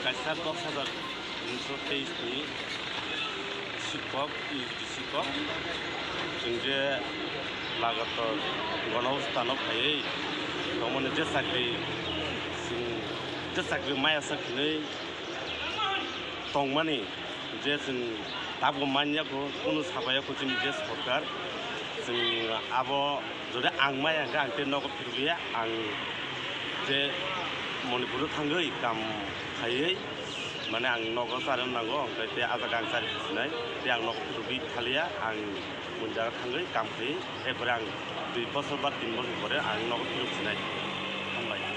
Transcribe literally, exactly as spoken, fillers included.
Kaisa dok hajar unisho teis ni sikhok, E S D sikhok. Chwng je lagator gono stano phaiwi tongmani je chakri, chwng je chakri maya sak hinwi tongmani je chwng tabuk manya kho, kunu sabai kho chini je sorkar. Chwng abo jodi ang maya hwnkhe ang tei nogo phirogwi ang je Manipur o thangwi kam khaiwi, mane ang nogo charwna nango, hwnkhe tei ah jaga ang chari sinai, tei ang nogo phirogwi thaliya, ang boni jaga thangwi kam khaiwi, erpore ang dui bosor ba tin bosor pore ang nogo phirok sinai. Hambai.